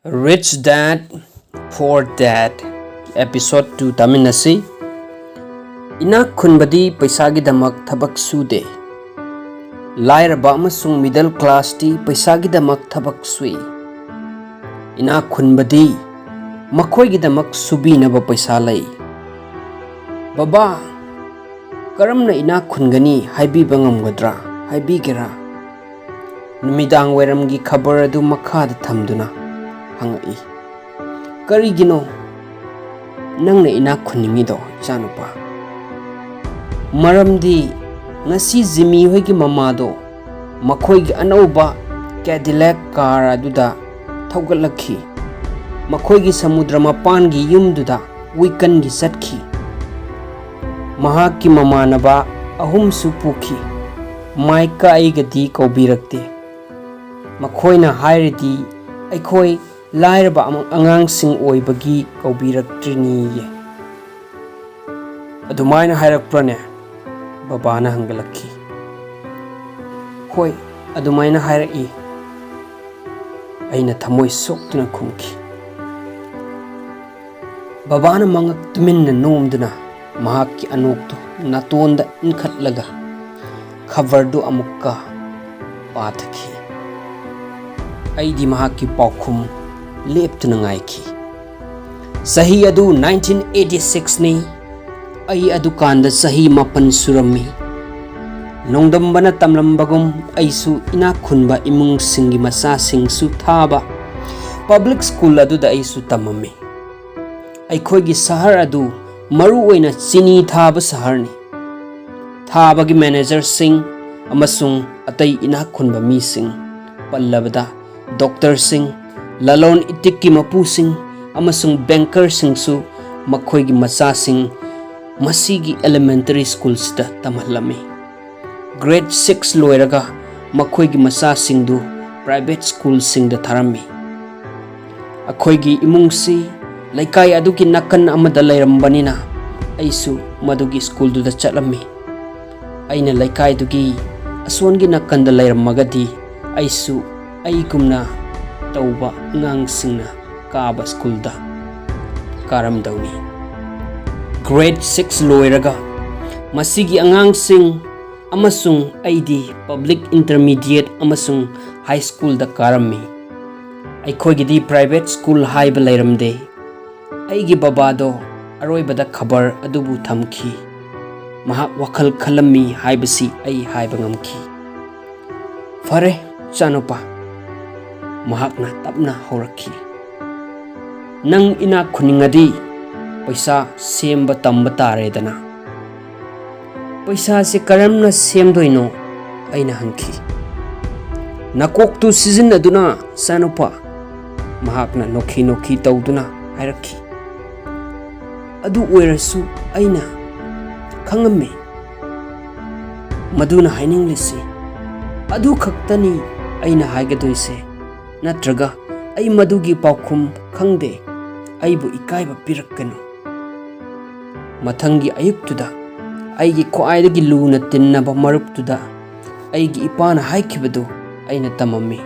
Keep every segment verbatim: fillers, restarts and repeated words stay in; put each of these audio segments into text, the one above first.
Rich Dad Poor Dad episode two ꯇꯥꯃꯤꯟꯅꯁꯤ꯫ ꯏꯅꯥꯛ ꯈꯨꯟꯕꯗꯤ ꯄꯩꯁꯥꯒꯤꯗꯃꯛ ꯊꯕꯛ ꯁꯨꯗꯦ꯫ ꯂꯥꯏꯔꯕ ꯑꯃꯁꯨꯡ middle classꯇꯤ ꯄꯩꯁꯥꯒꯤꯗꯃꯛ ꯊꯕꯛ ꯁꯨꯏ꯫ ꯏꯅꯥꯛ ꯈꯨꯟꯕꯗꯤ ꯃꯈꯣꯏꯒꯤꯗꯃꯛ ꯁꯨꯕꯤꯅꯕ ꯄꯩꯁꯥ ꯂꯩ꯫ ꯕꯕꯥ, ꯀꯔꯝꯅ ꯏꯅꯥꯛ ꯈꯨꯟꯒꯅꯤ ꯍꯥꯏꯕꯤꯕ ꯉꯝꯒꯗ꯭ꯔꯥ? ꯍꯥꯏꯕꯤꯒꯦꯔꯥ? ꯅꯨꯃꯤꯗꯥꯡ ꯋꯥꯏꯔꯝꯒꯤ ꯈꯕꯔ ꯑꯗꯨ ꯃꯈꯥꯗ ꯊꯝꯗꯨꯅ ꯍꯪꯉꯛꯏ, "ꯀꯔꯤꯒꯤꯅꯣ ꯅꯪꯅ ꯏꯅꯥꯛ ꯈꯨꯟꯅꯤꯡꯉꯤꯗꯣ, ꯏꯆꯥꯅꯨꯄꯥ?" "ꯃꯔꯝꯗꯤ ꯉꯁꯤ ꯖꯤꯃꯤ ꯍꯣꯏꯒꯤ ꯃꯃꯥꯗꯣ ꯃꯈꯣꯏꯒꯤ ꯑꯅꯧꯕ Cadillac car ꯑꯗꯨꯗ ꯊꯧꯒꯠꯂꯛꯈꯤ꯫ ꯃꯈꯣꯏꯒꯤ ꯁꯃꯨꯗ꯭ꯔ ꯃꯄꯥꯟꯒꯤ ꯌꯨꯝꯗꯨꯗ weekendꯒꯤ ꯆꯠꯈꯤ꯫ ꯃꯍꯥꯛꯀꯤ ꯃꯃꯥꯟꯅꯕ ꯑꯍꯨꯝꯁꯨ ꯄꯨꯈꯤ꯫ ꯃꯥꯏꯛꯀ ꯑꯩꯒꯗꯤ ꯀꯧꯕꯤꯔꯛꯇꯦ꯫ ꯃꯈꯣꯏꯅ ꯍꯥꯏꯔꯤꯗꯤ ꯑꯩꯈꯣꯏ ꯂꯥꯏꯔꯕ ꯑꯃ-, ꯑꯉꯥꯡꯁꯤꯡ ꯑꯣꯏꯕꯒꯤ ꯀꯧꯕꯤꯔꯛꯇ꯭ꯔꯤꯅꯤꯌꯦ꯫" "ꯑꯗꯨꯃꯥꯏꯅ ꯍꯥꯏꯔꯛꯄ꯭ꯔꯅꯦ?" ꯕꯕꯥꯅ ꯍꯪꯒꯠꯂꯛꯈꯤ꯫ "ꯍꯣꯏ, ꯑꯗꯨꯃꯥꯏꯅ ꯍꯥꯏꯔꯛꯏ," ꯑꯩꯅ ꯊꯃꯣꯏ ꯁꯣꯛꯇꯨꯅ ꯈꯨꯝꯈꯤ꯫ ꯕꯕꯥꯅ ꯃꯉꯛ ꯇꯨꯃꯤꯟꯅ ꯅꯣꯝꯗꯨꯅ ꯃꯍꯥꯛꯀꯤ ꯑꯅꯣꯛꯇꯨ ꯅꯥꯇꯣꯟꯗ ꯏꯟꯈꯠꯂꯒ ꯈꯕꯔꯗꯨ ꯑꯃꯨꯛꯀ ꯄꯥꯊꯈꯤ꯫ ꯑꯩꯗꯤ ꯃꯍꯥꯛꯀꯤ ꯄꯥꯎꯈꯨꯝ ꯂꯦꯞꯇꯨꯅ ꯉꯥꯏꯈꯤ꯫ ꯆꯍꯤ ꯑꯗꯨ nineteen eighty sixꯅꯤ꯫ ꯑꯩ ꯑꯗꯨꯀꯥꯟꯗ ꯆꯍꯤ ꯃꯥꯄꯟ ꯁꯨꯔꯝꯃꯤ꯫ ꯅꯣꯡꯗꯝꯕꯅ ꯇꯝꯂꯝꯕꯒꯨꯝ ꯑꯩꯁꯨ ꯏꯅꯥꯛ ꯈꯨꯟꯕ ꯏꯃꯨꯡꯁꯤꯡꯒꯤ ꯃꯆꯥꯁꯤꯡꯁꯨ ꯊꯥꯕ public school ꯑꯗꯨꯗ ꯑꯩꯁꯨ ꯇꯝꯃꯝꯃꯤ꯫ ꯑꯩꯈꯣꯏꯒꯤ ꯁꯍꯔ ꯑꯗꯨ ꯃꯔꯨ ꯑꯣꯏꯅ ꯆꯤꯅꯤ ꯊꯥꯕ ꯁꯍꯔꯅꯤ꯫ ꯊꯥꯕꯒꯤ managerꯁꯤꯡ ꯑꯃꯁꯨꯡ ꯑꯇꯩ ꯏꯅꯥꯛ ꯈꯨꯟꯕ ꯃꯤꯁꯤꯡ, ꯄꯜꯂꯕꯗ doctorꯁꯤꯡ, ꯂꯂꯣꯟ ꯏꯇꯤꯛꯀꯤ ꯃꯄꯨꯁꯤꯡ ꯑꯃꯁꯨꯡ bankerꯁꯤꯡꯁꯨ ꯃꯈꯣꯏꯒꯤ ꯃꯆꯥꯁꯤꯡ ꯃꯁꯤꯒꯤ elementary schoolꯁꯤꯗ ꯇꯝꯍꯜꯂꯝꯃꯤ꯫ Grade six ꯂꯣꯏꯔꯒ ꯃꯈꯣꯏꯒꯤ ꯃꯆꯥꯁꯤꯡꯗꯨ private schoolꯁꯤꯡꯗ ꯊꯥꯔꯝꯃꯤ꯫ ꯑꯩꯈꯣꯏꯒꯤ ꯏꯃꯨꯡꯁꯤ ꯂꯩꯀꯥꯏ ꯑꯗꯨꯒꯤ ꯅꯥꯀꯟ ꯑꯃꯗ ꯂꯩꯔꯝꯕꯅꯤꯅ ꯑꯩꯁꯨ ꯃꯗꯨꯒꯤ schoolꯗꯨꯗ ꯆꯠꯂꯝꯃꯤ꯫ ꯑꯩꯅ ꯂꯩꯀꯥꯏꯗꯨꯒꯤ ꯑꯁꯣꯟꯒꯤ ꯅꯥꯀꯟꯗ ꯂꯩꯔꯝꯃꯒꯗꯤ ꯑꯩꯁꯨ ꯑꯩꯒꯨꯝꯅ ꯇꯧꯕ ꯑꯉꯥꯡꯁꯤꯡꯅ ꯀꯥꯕ ꯁ꯭ꯀꯨꯜꯗ ꯀꯥꯔꯝꯗꯧꯅꯤ꯫ Grade six ꯂꯣꯏꯔꯒ ꯃꯁꯤꯒꯤ ꯑꯉꯥꯡꯁꯤꯡ ꯑꯃꯁꯨꯡ ꯑꯩꯗꯤ public intermediate ꯑꯃꯁꯨꯡ high schoolꯗ ꯀꯥꯔꯝꯃꯤ꯫ ꯑꯩꯈꯣꯏꯒꯤꯗꯤ private school ꯍꯥꯏꯕ ꯂꯩꯔꯝꯗꯦ꯫ ꯑꯩꯒꯤ ꯕꯕꯥꯗꯣ ꯑꯔꯣꯏꯕꯗ ꯈꯕꯔ ꯑꯗꯨꯕꯨ ꯊꯝꯈꯤ꯫ ꯃꯍꯥꯛ ꯋꯥꯈꯜ ꯈꯜꯂꯝꯃꯤ ꯍꯥꯏꯕꯁꯤ ꯑꯩ ꯍꯥꯏꯕ ꯉꯝꯈꯤ꯫ "ꯐꯔꯦ, ꯏꯆꯥꯅꯨꯄꯥ," ꯃꯍꯥꯛꯅ ꯇꯞꯅ ꯍꯧꯔꯛꯈꯤ, "ꯅꯪ ꯏꯅꯥꯛ ꯈꯨꯟꯅꯤꯡꯉꯗꯤ ꯄꯩꯁꯥ ꯁꯦꯝꯕ ꯇꯝꯕ ꯇꯥꯔꯦꯗꯅ꯫" "ꯄꯩꯁꯥꯁꯦ ꯀꯔꯝꯅ ꯁꯦꯝꯗꯣꯏꯅꯣ?" ꯑꯩꯅ ꯍꯪꯈꯤ꯫ "ꯅꯀꯣꯛꯇꯨ ꯁꯤꯖꯤꯟꯅꯗꯨꯅ, ꯏꯆꯥꯅꯨꯄꯥ," ꯃꯍꯥꯛꯅ ꯅꯣꯛꯈꯤ ꯅꯣꯛꯈꯤ ꯇꯧꯗꯨꯅ ꯍꯥꯏꯔꯛꯈꯤ꯫ ꯑꯗꯨ ꯑꯣꯏꯔꯁꯨ ꯑꯩꯅ ꯈꯪꯉꯝꯃꯤ ꯃꯗꯨꯅ ꯍꯥꯏꯅꯤꯡꯂꯤꯁꯤ꯫ ꯑꯗꯨ ꯈꯛꯇꯅꯤ ꯑꯩꯅ ꯍꯥꯏꯒꯗꯣꯏꯁꯦ꯫ ꯅꯠꯇ꯭ꯔꯒ ꯑꯩ ꯃꯗꯨꯒꯤ ꯄꯥꯎꯈꯨꯝ ꯈꯪꯗꯦ꯫ ꯑꯩꯕꯨ ꯏꯀꯥꯏꯕ ꯄꯤꯔꯛꯀꯅꯨ꯫ ꯃꯊꯪꯒꯤ ꯑꯌꯨꯛꯇꯨꯗ ꯑꯩꯒꯤ ꯈ꯭ꯋꯥꯏꯗꯒꯤ ꯂꯨꯅ ꯇꯤꯟꯅꯕ ꯃꯔꯨꯞꯇꯨꯗ ꯑꯩꯒꯤ ꯏꯄꯥꯅ ꯍꯥꯏꯈꯤꯕꯗꯨ ꯑꯩꯅ ꯇꯝꯃꯝꯃꯤ꯫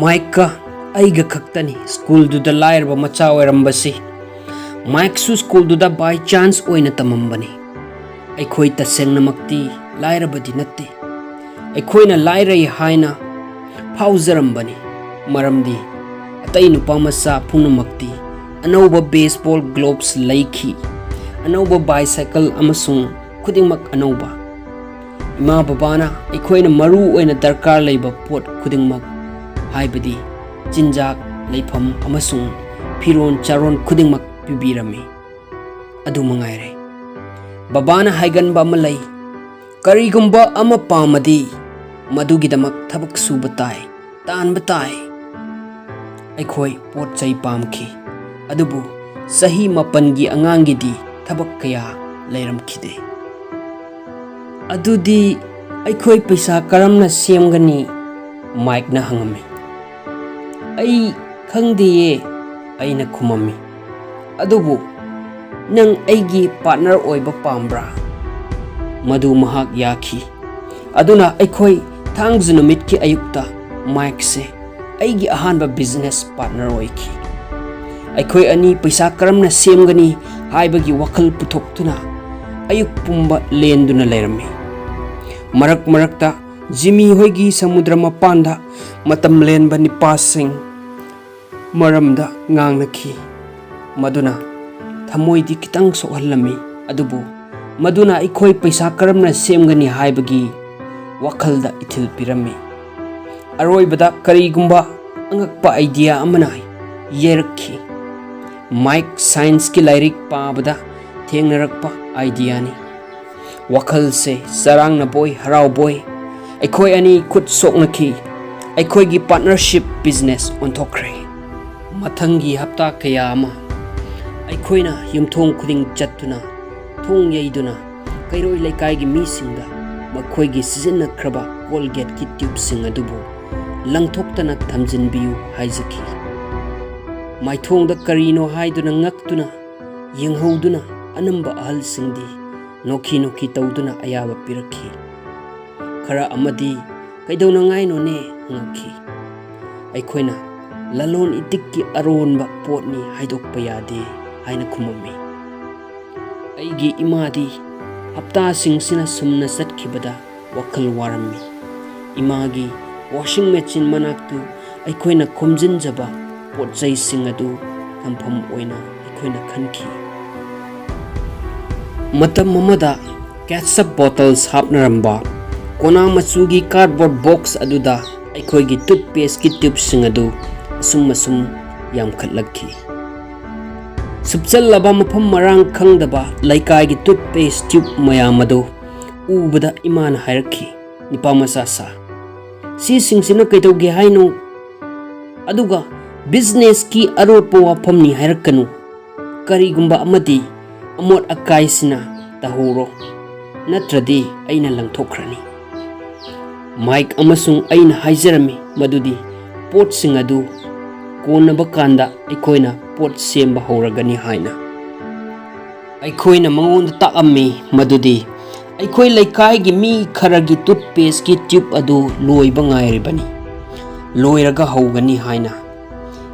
ꯃꯥꯏꯛꯀ ꯑꯩꯒ ꯈꯛꯇꯅꯤ ꯁ꯭ꯀꯨꯜꯗꯨꯗ ꯂꯥꯏꯔꯕ ꯃꯆꯥ ꯑꯣꯏꯔꯝꯕꯁꯤ꯫ ꯃꯥꯏꯛꯁꯨ ꯁ꯭ꯀꯨꯜꯗꯨꯗ by chance ꯑꯣꯏꯅ ꯇꯝꯃꯝꯕꯅꯤ꯫ ꯑꯩꯈꯣꯏ ꯇꯁꯦꯡꯅꯃꯛꯇꯤ ꯂꯥꯏꯔꯕꯗꯤ ꯅꯠꯇꯦ꯫ ꯑꯩꯈꯣꯏꯅ ꯂꯥꯏꯔꯩ ꯍꯥꯏꯅ ꯐꯥꯎꯖꯔꯝꯕꯅꯤ, ꯃꯔꯝꯗꯤ ꯑꯇꯩ ꯅꯨꯄꯥ ꯃꯆꯥ ꯄꯨꯝꯅꯃꯛꯇꯤ ꯑꯅꯧꯕ baseball gloves ꯂꯩꯈꯤ, ꯑꯅꯧꯕ bicycle ꯑꯃꯁꯨꯡ ꯈꯨꯗꯤꯡꯃꯛ ꯑꯅꯧꯕ꯫ ꯏꯃꯥ ꯕꯕꯥꯅ ꯑꯩꯈꯣꯏꯅ ꯃꯔꯨ ꯑꯣꯏꯅ ꯗꯔꯀꯥꯔ ꯂꯩꯕ ꯄꯣꯠ ꯈꯨꯗꯤꯡꯃꯛ, ꯍꯥꯏꯕꯗꯤ ꯆꯤꯟꯖꯥꯛ, ꯂꯩꯐꯝ ꯑꯃꯁꯨꯡ ꯐꯤꯔꯣꯟ ꯆꯥꯔꯣꯟ ꯈꯨꯗꯤꯡꯃꯛ ꯄꯤꯕꯤꯔꯝꯃꯤ꯫ ꯑꯗꯨ ꯃꯉꯥꯏꯔꯦ꯫ ꯕꯕꯥꯅ ꯍꯥꯏꯒꯟꯕ ꯑꯃ ꯂꯩ, "ꯀꯔꯤꯒꯨꯝꯕ ꯑꯃ ꯄꯥꯝꯃꯗꯤ ꯃꯗꯨꯒꯤꯗꯃꯛ ꯊꯕꯛ ꯁꯨꯕ ꯇꯥꯏ, ꯇꯥꯟꯕ ꯇꯥꯏ꯫" ꯑꯩꯈꯣꯏ ꯄꯣꯠ ꯆꯩ ꯄꯥꯝꯈꯤ, ꯑꯗꯨꯕꯨ ꯆꯍꯤ ꯃꯥꯄꯟꯒꯤ ꯑꯉꯥꯡꯒꯤꯗꯤ ꯊꯕꯛ ꯀꯌꯥ ꯂꯩꯔꯝꯈꯤꯗꯦ꯫ "ꯑꯗꯨꯗꯤ ꯑꯩꯈꯣꯏ ꯄꯩꯁꯥ ꯀꯔꯝꯅ ꯁꯦꯝꯒꯅꯤ?" ꯃꯥꯏꯛꯅ ꯍꯪꯉꯝꯃꯤ꯫ "ꯑꯩ ꯈꯪꯗꯦꯌꯦ," ꯑꯩꯅ ꯈꯨꯝꯃꯝꯃꯤ꯫ "ꯑꯗꯨꯕꯨ ꯅꯪ ꯑꯩꯒꯤ partner ꯑꯣꯏꯕ ꯄꯥꯝꯕ꯭ꯔꯥ?" ꯃꯗꯨ ꯃꯍꯥꯛ ꯌꯥꯈꯤ꯫ ꯑꯗꯨꯅ ꯑꯩꯈꯣꯏ ꯊꯥꯡꯖ ꯅꯨꯃꯤꯠꯀꯤ ꯑꯌꯨꯛꯇ ꯃꯥꯏꯛꯁꯦ ꯑꯩꯒꯤ ꯑꯍꯥꯟꯕ ꯕꯤꯖꯤꯅꯦꯁ ꯄꯥꯔꯠꯅꯔ ꯑꯣꯏꯈꯤ꯫ ꯑꯩꯈꯣꯏ ꯑꯅꯤ ꯄꯩꯁꯥ ꯀꯔꯝꯅ ꯁꯦꯝꯒꯅꯤ ꯍꯥꯏꯕꯒꯤ ꯋꯥꯈꯜ ꯄꯨꯊꯣꯛꯇꯨꯅ ꯑꯌꯨꯛ ꯄꯨꯝꯕ ꯂꯦꯟꯗꯨꯅ ꯂꯩꯔꯝꯃꯤ꯫ ꯃꯔꯛ ꯃꯔꯛꯇ ꯖꯤꯃꯤ ꯍꯣꯏꯒꯤ ꯁꯃꯨꯗ꯭ꯔ ꯃꯄꯥꯟꯗ ꯃꯇꯝ ꯂꯦꯟꯕ ꯅꯤꯄꯥꯁꯤꯡ ꯃꯔꯝꯗ ꯉꯥꯡꯅꯈꯤ꯫ ꯃꯗꯨꯅ ꯊꯃꯣꯏꯗꯤ ꯈꯤꯇꯪ ꯁꯣꯛꯍꯜꯂꯝꯃꯤ, ꯑꯗꯨꯕꯨ ꯃꯗꯨꯅ ꯑꯩꯈꯣꯏ ꯄꯩꯁꯥ ꯀꯔꯝꯅ ꯁꯦꯝꯒꯅꯤ ꯍꯥꯏꯕꯒꯤ ꯋꯥꯈꯜꯗ ꯏꯊꯤꯜ ꯄꯤꯔꯝꯃꯤ꯫ ꯑꯔꯣꯏꯕꯗ ꯀꯔꯤꯒꯨꯝꯕ ꯑꯉꯛꯄ ꯑꯥꯏꯗꯤꯌꯥ ꯑꯃꯅ ꯌꯩꯔꯛꯈꯤ꯫ ꯃꯥꯏꯛ ꯁꯥꯏꯟꯁꯀꯤ ꯂꯥꯏꯔꯤꯛ ꯄꯥꯕꯗ ꯊꯦꯡꯅꯔꯛꯄ ꯑꯥꯏꯗꯤꯌꯥꯅꯤ꯫ ꯋꯥꯈꯜꯁꯦ ꯆꯔꯥꯡꯅꯕꯣꯏ ꯍꯔꯥꯎꯕꯣꯏ ꯑꯩꯈꯣꯏ ꯑꯅꯤ ꯈꯨꯠ ꯁꯣꯛꯅꯈꯤ꯫ ꯑꯩꯈꯣꯏꯒꯤ ꯄꯥꯔꯠꯅꯔꯁꯤꯞ ꯕꯤꯖꯤꯅꯦꯁ ꯑꯣꯟꯊꯣꯛꯈ꯭ꯔꯦ꯫ ꯃꯊꯪꯒꯤ ꯍꯞꯇꯥ ꯀꯌꯥ ꯑꯃ ꯑꯩꯈꯣꯏꯅ ꯌꯨꯝꯊꯣꯡ ꯈꯨꯗꯤꯡ ꯆꯠꯇꯨꯅ, ꯊꯣꯡ ꯌꯩꯗꯨꯅ, ꯀꯩꯔꯣꯏ ꯂꯩꯀꯥꯏꯒꯤ ꯃꯤꯁꯤꯡꯗ ꯃꯈꯣꯏꯒꯤ ꯁꯤꯖꯤꯟꯅꯈ꯭ꯔꯕ ꯀꯣꯜꯒꯦꯠꯀꯤ ꯇ꯭ꯌꯨꯕꯁꯤꯡ ꯑꯗꯨꯕꯨ ꯂꯪꯊꯣꯛꯇꯅ ꯊꯝꯖꯤꯟꯕꯤꯌꯨ ꯍꯥꯏꯖꯈꯤ꯫ ꯃꯥꯏꯊꯣꯡꯗ ꯀꯔꯤꯅꯣ ꯍꯥꯏꯗꯨꯅ ꯉꯛꯇꯨꯅ ꯌꯦꯡꯍꯧꯗꯨꯅ ꯑꯅꯝꯕ ꯑꯍꯜꯁꯤꯡꯗꯤ ꯅꯣꯛꯈꯤ ꯅꯣꯛꯈꯤ ꯇꯧꯗꯨꯅ ꯑꯌꯥꯕ ꯄꯤꯔꯛꯈꯤ꯫ ꯈꯔ ꯑꯃꯗꯤ "ꯀꯩꯗꯧꯅꯉꯥꯏꯅꯣꯅꯦ?" ꯍꯪꯉꯛꯈꯤ꯫ ꯑꯩꯈꯣꯏꯅ "ꯂꯂꯣꯟ ꯏꯇꯤꯛꯀꯤ ꯑꯔꯣꯟꯕ ꯄꯣꯠꯅꯤ, ꯍꯥꯏꯗꯣꯛꯄ ꯌꯥꯗꯦ" ꯍꯥꯏꯅ ꯈꯨꯝꯃꯝꯃꯤ꯫ ꯑꯩꯒꯤ ꯏꯃꯥꯗꯤ ꯍꯞꯇꯥꯁꯤꯡꯁꯤꯅ ꯁꯨꯝꯅ ꯆꯠꯈꯤꯕꯗ ꯋꯥꯈꯜ ꯋꯥꯔꯝꯃꯤ꯫ ꯏꯃꯥꯒꯤ ꯋꯥꯁꯤꯡ ꯃꯦꯆꯤꯟ ꯃꯅꯥꯛꯇꯨ ꯑꯩꯈꯣꯏꯅ ꯈꯣꯝꯖꯤꯟꯖꯕ ꯄꯣꯠ ꯆꯩꯁꯤꯡ ꯑꯗꯨ ꯊꯝꯐꯝ ꯑꯣꯏꯅ ꯑꯩꯈꯣꯏꯅ ꯈꯟꯈꯤ꯫ ꯃꯇꯝ ꯑꯃꯗ ꯀꯦꯠꯁꯞ ꯕꯣꯇꯜꯁ ꯍꯥꯞꯅꯔꯝꯕ ꯀꯣꯅꯥ ꯃꯆꯨꯒꯤ ꯀꯥꯔꯗꯕꯣꯔꯗ ꯕꯣꯛꯁ ꯑꯗꯨꯗ ꯑꯩꯈꯣꯏꯒꯤ ꯇꯨꯠꯄꯦꯁꯀꯤ ꯇ꯭ꯌꯨꯕꯁꯤꯡ ꯑꯗꯨ ꯑꯁꯨꯝ ꯑꯁꯨꯝ ꯌꯥꯝꯈꯠꯂꯛꯈꯤ꯫ ꯁꯨꯞꯆꯜꯂꯕ ꯃꯐꯝ ꯃꯔꯥꯡ ꯈꯪꯗꯕ ꯂꯩꯀꯥꯏꯒꯤ ꯇꯨꯠꯄꯦꯁ ꯇ꯭ꯌꯨꯕ ꯃꯌꯥꯝ ꯑꯗꯨ ꯎꯕꯗ ꯏꯃꯥꯅ ꯍꯥꯏꯔꯛꯈꯤ, "ꯅꯤꯄꯥ ꯃꯆꯥ ꯁꯥ, ꯁꯤꯁꯤꯡꯁꯤꯅ ꯀꯩꯗꯧꯒꯦ ꯍꯥꯏꯅꯣ? ꯑꯗꯨꯒ ꯕꯤꯖꯤꯅꯦꯁꯀꯤ ꯑꯔꯣꯠꯄ ꯋꯥꯐꯝꯅꯤ ꯍꯥꯏꯔꯛꯀꯅꯨ꯫ ꯀꯔꯤꯒꯨꯝꯕ ꯑꯃꯗꯤ ꯑꯃꯣꯠ ꯑꯀꯥꯏꯁꯤꯅ ꯇꯧꯍꯧꯔꯣ, ꯅꯠꯇ꯭ꯔꯗꯤ ꯑꯩꯅ ꯂꯪꯊꯣꯛꯈ꯭ꯔꯅꯤ"꯫ ꯃꯥꯏꯛ ꯑꯃꯁꯨꯡ ꯑꯩꯅ ꯍꯥꯏꯖꯔꯝꯃꯤ ꯃꯗꯨꯗꯤ ꯄꯣꯠꯁꯤꯡ ꯑꯗꯨ ꯀꯣꯟꯅꯕ ꯀꯥꯟꯗ ꯑꯩꯈꯣꯏꯅ ꯄꯣꯠ ꯁꯦꯝꯕ ꯍꯧꯔꯒꯅꯤ ꯍꯥꯏꯅ꯫ ꯑꯩꯈꯣꯏꯅ ꯃꯉꯣꯟꯗ ꯇꯥꯛꯑꯝꯃꯤ ꯃꯗꯨꯗꯤ ꯑꯩꯈꯣꯏ ꯂꯩꯀꯥꯏꯒꯤ ꯃꯤ ꯈꯔꯒꯤ ꯇꯨꯠꯄꯦꯁꯀꯤ ꯇ꯭ꯌꯨꯕ ꯑꯗꯨ ꯂꯣꯏꯕ ꯉꯥꯏꯔꯤꯕꯅꯤ꯫ ꯂꯣꯏꯔꯒ ꯍꯧꯒꯅꯤ ꯍꯥꯏꯅ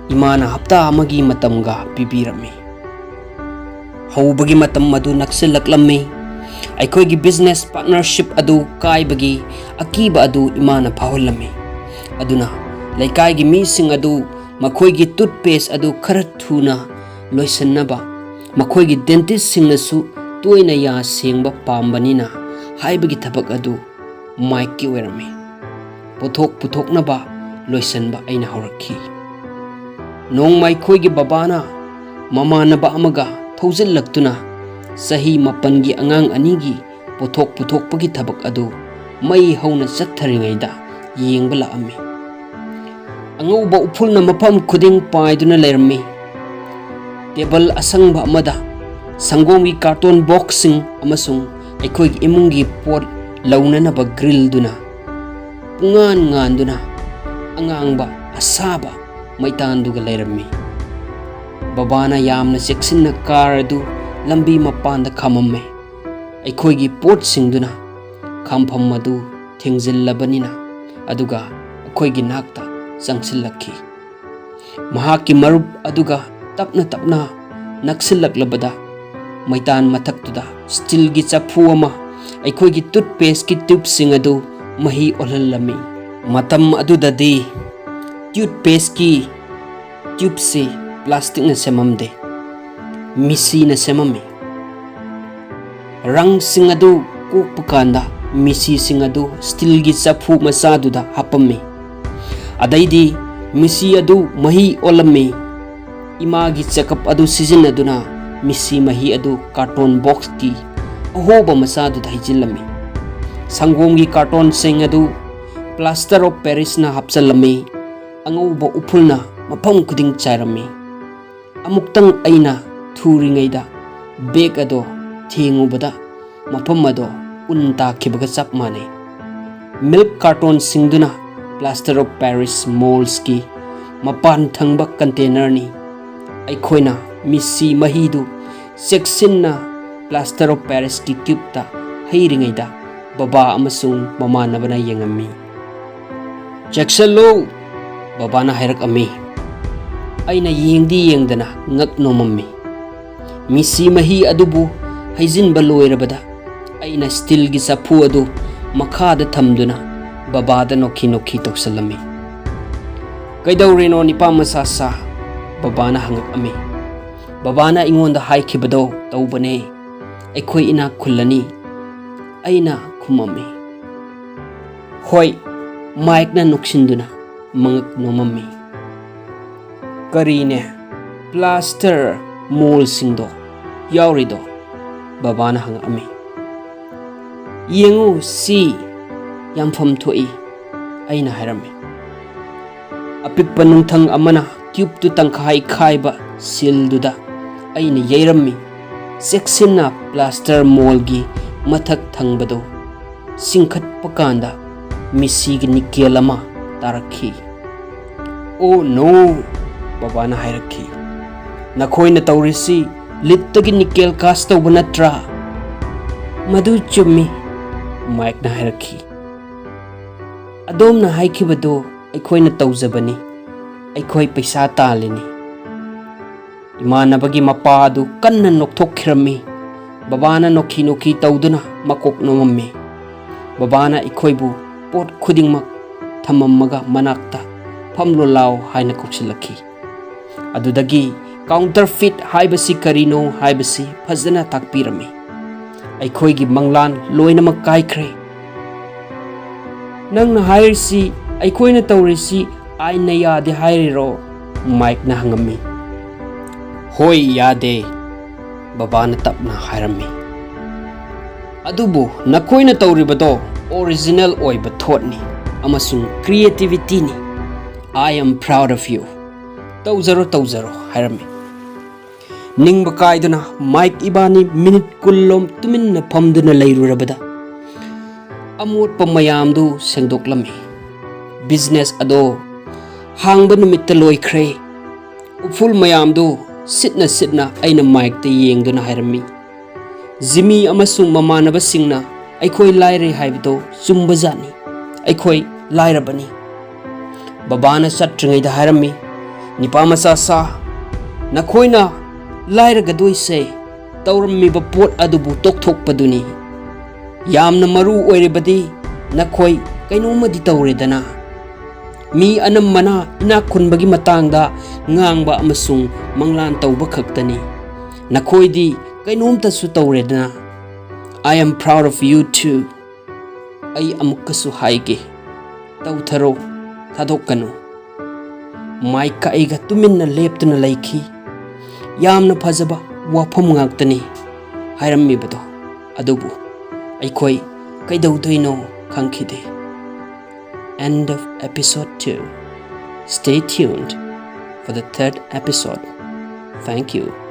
ꯏꯃꯥꯅ ꯍꯞꯇꯥ ꯑꯃꯒꯤ ꯃꯇꯝꯒ ꯄꯤꯕꯤꯔꯝꯃꯤ꯫ ꯍꯧꯕꯒꯤ ꯃꯇꯝ ꯑꯗꯨ ꯅꯛꯁꯤꯜꯂꯛꯂꯝꯃꯤ꯫ ꯑꯩꯈꯣꯏꯒꯤ business partnership ꯑꯗꯨ ꯀꯥꯏꯕꯒꯤ ꯑꯀꯤꯕ ꯑꯗꯨ ꯏꯃꯥꯅ ꯐꯥꯎꯍꯜꯂꯝꯃꯤ꯫ ꯑꯗꯨꯅ ꯂꯩꯀꯥꯏꯒꯤ ꯃꯤꯁꯤꯡ ꯑꯗꯨ ꯃꯈꯣꯏꯒꯤ toothpaste ꯑꯗꯨ ꯈꯔ ꯊꯨꯅ ꯂꯣꯏꯁꯤꯟꯅꯕ, ꯃꯈꯣꯏꯒꯤ dentistꯁꯤꯡꯅꯁꯨ ꯇꯣꯏꯅ ꯌꯥ ꯁꯦꯡꯕ ꯄꯥꯝꯕꯅꯤꯅ ꯍꯥꯏꯕꯒꯤ ꯊꯕꯛ ꯑꯗꯨ ꯃꯥꯏꯛꯀꯤ ꯑꯣꯏꯔꯝꯃꯤ꯫ ꯄꯣꯠꯊꯣꯛ ꯄꯨꯊꯣꯛꯅꯕ ꯂꯣꯏꯁꯤꯟꯕ ꯑꯩꯅ ꯍꯧꯔꯛꯈꯤ꯫ ꯅꯣꯡꯃ ꯑꯩꯈꯣꯏꯒꯤ ꯕꯕꯥꯅ ꯃꯃꯥꯟꯅꯕ ꯑꯃꯒ ꯊꯧꯖꯤꯜꯂꯛꯇꯨꯅ ꯆꯍꯤ ꯃꯥꯄꯟꯒꯤ ꯑꯉꯥꯡ ꯑꯅꯤꯒꯤ ꯄꯣꯠꯊꯣꯛ ꯄꯨꯊꯣꯛꯄꯒꯤ ꯊꯕꯛ ꯑꯗꯨ ꯃꯩ ꯍꯧꯅ ꯆꯠꯊꯔꯤꯉꯩꯗ ꯌꯦꯡꯕ ꯂꯥꯛꯑꯝꯃꯤ꯫ ꯑꯉꯧꯕ ꯎꯐꯨꯜꯅ ꯃꯐꯝ ꯈꯨꯗꯤꯡ ꯄꯥꯏꯗꯨꯅ ꯂꯩꯔꯝꯃꯤ꯫ ꯇꯦꯕꯜ ꯑꯁꯪꯕ ꯑꯃꯗ ꯁꯪꯒꯣꯝꯒꯤ carton boxꯁꯤꯡ ꯑꯃꯁꯨꯡ ꯑꯩꯈꯣꯏꯒꯤ ꯏꯃꯨꯡꯒꯤ ꯄꯣꯠ ꯂꯧꯅꯅꯕ grillꯗꯨꯅ ꯄꯨꯡꯉꯥꯟ ꯉꯥꯟꯗꯨꯅ ꯑꯉꯥꯡꯕ ꯑꯁꯥꯕ ꯃꯩꯇꯥꯟꯗꯨꯒ ꯂꯩꯔꯝꯃꯤ꯫ ꯕꯕꯥꯅ ꯌꯥꯝꯅ ꯆꯦꯛꯁꯤꯟꯅ car ꯑꯗꯨ ꯂꯝꯕꯤ ꯃꯄꯥꯟꯗ ꯈꯥꯝꯃꯝꯃꯦ꯫ ꯑꯩꯈꯣꯏꯒꯤ ꯄꯣꯠꯁꯤꯡꯗꯨꯅ ꯈꯥꯝꯐꯝ ꯑꯗꯨ ꯊꯤꯡꯖꯤꯜꯂꯕꯅꯤꯅ, ꯑꯗꯨꯒ ꯑꯩꯈꯣꯏꯒꯤ ꯅꯥꯛꯇ ꯆꯪꯁꯤꯜꯂꯛꯈꯤ꯫ ꯃꯍꯥꯛꯀꯤ ꯃꯔꯨꯞ ꯑꯗꯨꯒ ꯇꯞꯅ ꯇꯞꯅ ꯅꯛꯁꯤꯜꯂꯛꯂꯕꯗ, ꯃꯩꯇꯥꯟ ꯃꯊꯛꯇꯨꯗ steelꯒꯤ ꯆꯐꯨ ꯑꯃ ꯑꯩꯈꯣꯏꯒꯤ toothpasteꯀꯤ tubeꯁꯤꯡ ꯑꯗꯨ ꯃꯍꯤ ꯑꯣꯜꯍꯜꯂꯝꯃꯤ꯫ ꯃꯇꯝ ꯑꯗꯨꯗꯗꯤ toothpasteꯀꯤ tubeꯁꯤ plasticꯅ ꯁꯦꯝꯃꯝꯗꯦ, ꯃꯤꯁꯤꯅ ꯁꯦꯝꯃꯝꯃꯤ꯫ ꯔꯪꯁꯤꯡ ꯑꯗꯨ ꯀꯣꯛꯄ ꯀꯥꯟꯗ ꯃꯤꯁꯤꯁꯤꯡ ꯑꯗꯨ steelꯒꯤ ꯆꯐꯨ ꯃꯆꯥꯗꯨꯗ ꯍꯥꯞꯄꯝꯃꯤ꯫ ꯑꯗꯩꯗꯤ ꯃꯤꯁꯤ ꯑꯗꯨ ꯃꯍꯤ ꯑꯣꯜꯂꯝꯃꯤ꯫ ꯏꯃꯥꯒꯤ checkup ꯑꯗꯨ ꯁꯤꯖꯤꯟꯅꯗꯨꯅ ꯃꯤꯁꯤ ꯃꯍꯤ ꯑꯗꯨ carton boxꯀꯤ ꯑꯍꯣꯕ ꯃꯆꯥꯗꯨꯗ ꯍꯩꯖꯤꯜꯂꯝꯃꯤ꯫ ꯁꯪꯒꯣꯝꯒꯤ cartonꯁꯤꯡ ꯑꯗꯨ plaster of Parisꯅ ꯍꯥꯞꯆꯜꯂꯝꯃꯤ꯫ ꯑꯉꯧꯕ ꯎꯐꯨꯜꯅ ꯃꯐꯝ ꯈꯨꯗꯤꯡ ꯆꯥꯏꯔꯝꯃꯤ꯫ ꯑꯃꯨꯛꯇꯪ ꯑꯩꯅ ꯊꯨꯔꯤꯉꯩꯗ bag ꯑꯗꯣ ꯊꯦꯡꯉꯨꯕꯗ, ꯃꯐꯝ ꯑꯗꯣ ꯎꯟ ꯇꯥꯈꯤꯕꯒ ꯆꯞ ꯃꯥꯟꯅꯩ꯫ Milk cartonꯁꯤꯡꯗꯨꯅ plaster of Paris mouldsꯀꯤ ꯃꯄꯥꯟ ꯊꯪꯕ containerꯅꯤ꯫ ꯑꯩꯈꯣꯏꯅ ꯃꯤꯁꯤ ꯃꯍꯤꯗꯨ ꯆꯦꯛꯁꯤꯟꯅ plaster of Parisꯀꯤ tubeꯇ ꯍꯩꯔꯤꯉꯩꯗ, ꯕꯕꯥ ꯑꯃꯁꯨꯡ ꯃꯃꯥꯟꯅꯕꯅ ꯌꯦꯡꯉꯝꯃꯤ꯫ "ꯆꯦꯛꯁꯤꯜꯂꯨ, ꯕꯕꯥꯅ ꯍꯥꯏꯔꯛꯑꯝꯃꯤ꯫ ꯑꯩꯅ ꯌꯦꯡꯗꯤ ꯌꯦꯡꯗꯅ ꯉꯛ ꯅꯣꯝꯃꯝꯃꯤ꯫ ꯃꯤꯁꯤ ꯃꯍꯤ ꯑꯗꯨꯕꯨ ꯍꯩꯖꯤꯟꯕ ꯂꯣꯏꯔꯕꯗ ꯑꯩꯅ ꯁ꯭ꯇꯤꯜꯒꯤ ꯆꯐꯨ ꯑꯗꯨ ꯃꯈꯥꯗ ꯊꯝꯗꯨꯅ ꯕꯕꯥꯗ ꯅꯣꯛꯈꯤ ꯅꯣꯛꯈꯤ ꯇꯧꯁꯜꯂꯝꯃꯤ꯫ "ꯀꯩꯗꯧꯔꯤꯅꯣ ꯅꯤꯄꯥ ꯃꯆꯥ ꯁꯥ?" ꯕꯕꯥꯅ ꯍꯪꯉꯛꯑꯝꯃꯤ꯫ "ꯕꯕꯥꯅ ꯑꯩꯉꯣꯟꯗ ꯍꯥꯏꯈꯤꯕꯗꯣ ꯇꯧꯕꯅꯦ, ꯑꯩꯈꯣꯏ ꯏꯅꯥꯛ ꯈꯨꯜꯂꯅꯤ," ꯑꯩꯅ ꯈꯨꯝꯃꯝꯃꯤ꯫ "ꯍꯣꯏ," ꯃꯥꯏꯛꯅ ꯅꯣꯛꯁꯤꯟꯗꯨꯅ ꯃꯉꯛ ꯅꯣꯝꯃꯝꯃꯤ꯫ "ꯀꯔꯤꯅꯦ, ꯄ꯭ꯂꯥꯁꯇꯔ ꯃꯣꯜꯁꯤꯡꯗꯣ ꯌꯥꯎꯔꯤꯗꯣ?" ꯕꯕꯥꯅ ꯍꯪꯉꯛꯑꯝꯃꯤ꯫ "ꯌꯦꯡꯉꯨ ꯁꯤ, ꯌꯥꯝꯐꯝ ꯊꯣꯛꯏ," ꯑꯩꯅ ꯍꯥꯏꯔꯝꯃꯤ꯫ ꯑꯄꯤꯛꯄ ꯅꯨꯡꯊꯪ ꯑꯃꯅ ꯇ꯭ꯌꯨꯕꯇꯨ ꯇꯪꯈꯥꯏ ꯈꯥꯏꯕ ꯁꯤꯜꯗꯨꯗ ꯑꯩꯅ ꯌꯩꯔꯝꯃꯤ꯫ ꯆꯦꯛꯁꯤꯟꯅ ꯄ꯭ꯂꯥꯁꯇꯔ ꯃꯣꯜꯒꯤ ꯃꯊꯛ ꯊꯪꯕꯗꯨ ꯆꯤꯡꯈꯠꯄ ꯀꯥꯟꯗ ꯃꯤꯁꯤꯒꯤ ꯅꯤꯀꯦꯜ ꯑꯃ ꯇꯥꯔꯛꯈꯤ꯫ "ꯑꯣ ꯅꯣ!" ꯕꯕꯥꯅ ꯍꯥꯏꯔꯛꯈꯤ꯫ "ꯅꯈꯣꯏꯅ ꯇꯧꯔꯤꯁꯤ ꯂꯤꯠꯇꯒꯤ ꯅꯤꯀꯦꯜ ꯀꯥꯁ ꯇꯧꯕ ꯅꯠꯇ꯭ꯔꯥ?" "ꯃꯗꯨ ꯆꯨꯝꯃꯤ," ꯃꯥꯏꯛꯅ ꯍꯥꯏꯔꯛꯈꯤ꯫ "ꯑꯗꯣꯝꯅ ꯍꯥꯏꯈꯤꯕꯗꯨ ꯑꯩꯈꯣꯏꯅ ꯇꯧꯖꯕꯅꯤ꯫ ꯑꯩꯈꯣꯏ ꯄꯩꯁꯥ ꯇꯥꯜꯂꯤꯅꯤ꯫" ꯏꯃꯥꯟꯅꯕꯒꯤ ꯃꯄꯥ ꯑꯗꯨ ꯀꯟꯅ ꯅꯣꯛꯊꯣꯛꯈꯤꯔꯝꯃꯤ꯫ ꯕꯕꯥꯅ ꯅꯣꯛꯈꯤ ꯅꯣꯛꯈꯤ ꯇꯧꯗꯨꯅ ꯃꯀꯣꯛ ꯅꯣꯝꯃꯝꯃꯤ꯫ ꯕꯕꯥꯅ ꯑꯩꯈꯣꯏꯕꯨ ꯄꯣꯠ ꯈꯨꯗꯤꯡꯃꯛ ꯊꯝꯃꯝꯃꯒ ꯃꯅꯥꯛꯇ "ꯐꯝꯂꯣ ꯂꯥꯎ" ꯍꯥꯏꯅ ꯀꯧꯁꯤꯜꯂꯛꯈꯤ꯫ ꯑꯗꯨꯗꯒꯤ ꯀꯥꯎꯟꯇꯔꯐꯤꯠ ꯍꯥꯏꯕꯁꯤ ꯀꯔꯤꯅꯣ ꯍꯥꯏꯕꯁꯤ ꯐꯖꯅ ꯇꯥꯛꯄꯤꯔꯝꯃꯤ꯫ ꯑꯩꯈꯣꯏꯒꯤ ꯃꯪꯂꯥꯟ ꯂꯣꯏꯅꯃꯛ ꯀꯥꯏꯈ꯭ꯔꯦ꯫ "ꯅꯪꯅ ꯍꯥꯏꯔꯤꯁꯤ ꯑꯩꯈꯣꯏꯅ ꯇꯧꯔꯤꯁꯤ ꯑꯥꯏꯟꯅ ꯌꯥꯗꯦ ꯍꯥꯏꯔꯤꯔꯣ?" ꯃꯥꯏꯛꯅ ꯍꯪꯉꯝꯃꯤ꯫ "ꯍꯣꯏ, ꯌꯥꯗꯦ," ꯕꯕꯥꯅ ꯇꯞꯅ ꯍꯥꯏꯔꯝꯃꯤ꯫ "ꯑꯗꯨꯕꯨ ꯅꯈꯣꯏꯅ ꯇꯧꯔꯤꯕꯗꯣ ꯑꯣꯔꯤꯖꯤꯅꯦꯜ ꯑꯣꯏꯕ ꯊꯣꯠꯅꯤ ꯑꯃꯁꯨꯡ ꯀ꯭ꯔꯤꯌꯦꯇꯤꯕꯤꯇꯤꯅꯤ꯫ I am proud of you. ꯇꯧꯖꯔꯣ, ꯇꯧꯖꯔꯣ," ꯍꯥꯏꯔꯝꯃꯤ꯫ ꯅꯤꯡꯕ ꯀꯥꯏꯗꯨꯅ ꯃꯥꯏꯛ ꯏꯕꯥꯅꯤ ꯃꯤꯅꯤꯠ ꯀꯨꯟ ꯂꯣꯝ ꯇꯨꯃꯤꯟꯅ ꯐꯝꯗꯨꯅ ꯂꯩꯔꯨꯔꯕꯗ ꯑꯃꯣꯠꯄ ꯃꯌꯥꯝꯗꯨ ꯁꯦꯡꯗꯣꯛꯂꯝꯃꯤ꯫ ꯕꯤꯖꯤꯅꯦꯁ ꯑꯗꯣ ꯍꯥꯡꯕ ꯅꯨꯃꯤꯠꯇ ꯂꯣꯏꯈ꯭ꯔꯦ꯫ ꯎꯐꯨꯜ ꯃꯌꯥꯝꯗꯨ ꯁꯤꯠꯅ ꯁꯤꯠꯅ ꯑꯩꯅ ꯃꯥꯏꯛꯇ ꯌꯦꯡꯗꯨꯅ ꯍꯥꯏꯔꯝꯃꯤ꯫ ꯖꯤꯃꯤ ꯑꯃꯁꯨꯡ ꯃꯃꯥꯟꯅꯕꯁꯤꯡꯅ ꯑꯩꯈꯣꯏ ꯂꯥꯏꯔꯩ ꯍꯥꯏꯕꯗꯣ ꯆꯨꯝꯕꯖꯥꯠꯅꯤ꯫ ꯑꯩꯈꯣꯏ ꯂꯥꯏꯔꯕꯅꯤ꯫ ꯕꯕꯥꯅ ꯆꯠꯇ꯭ꯔꯤꯉꯩꯗ ꯍꯥꯏꯔꯝꯃꯤ, "ꯅꯤꯄꯥ ꯃꯆꯥ ꯁꯥ, ꯅꯈꯣꯏꯅ ꯂꯥꯏꯔꯒꯗꯣꯏꯁꯦ ꯇꯧꯔꯝꯃꯤꯕ ꯄꯣꯠ ꯑꯗꯨꯕꯨ ꯇꯣꯛꯊꯣꯛꯄꯗꯨꯅꯤ꯫ ꯌꯥꯝꯅ ꯃꯔꯨ ꯑꯣꯏꯔꯤꯕꯗꯤ ꯅꯈꯣꯏ ꯀꯩꯅꯣꯝꯃꯗꯤ ꯇꯧꯔꯦꯗꯅ꯫ ꯃꯤ ꯑꯅꯝꯕꯅ ꯏꯅꯥꯛ ꯈꯨꯟꯕꯒꯤ ꯃꯇꯥꯡꯗ ꯉꯥꯡꯕ ꯑꯃꯁꯨꯡ ꯃꯪꯂꯥꯟ ꯇꯧꯕ ꯈꯛꯇꯅꯤ꯫ ꯅꯈꯣꯏꯗꯤ ꯀꯩꯅꯣꯝꯇꯁꯨ ꯇꯧꯔꯦꯗꯅ꯫ I am proud of you too꯫ ꯑꯩ ꯑꯃꯨꯛꯀꯁꯨ ꯍꯥꯏꯒꯦ, ꯇꯧꯊꯔꯣ, ꯊꯥꯗꯣꯛꯀꯅꯨ꯫" ꯃꯥꯏꯛꯀ ꯑꯩꯒ ꯇꯨꯃꯤꯟꯅ ꯂꯦꯞꯇꯨꯅ ꯂꯩꯈꯤ꯫ ꯌꯥꯝꯅ ꯐꯖꯕ ꯋꯥꯐꯝ ꯉꯥꯛꯇꯅꯤ ꯍꯥꯏꯔꯝꯃꯤꯕꯗꯣ, ꯑꯗꯨꯕꯨ ꯑꯩꯈꯣꯏ ꯀꯩꯗꯧꯗꯣꯏꯅꯣ ꯈꯪꯈꯤꯗꯦ꯫ End of episode two. Stay tuned for the third episode. Thank you.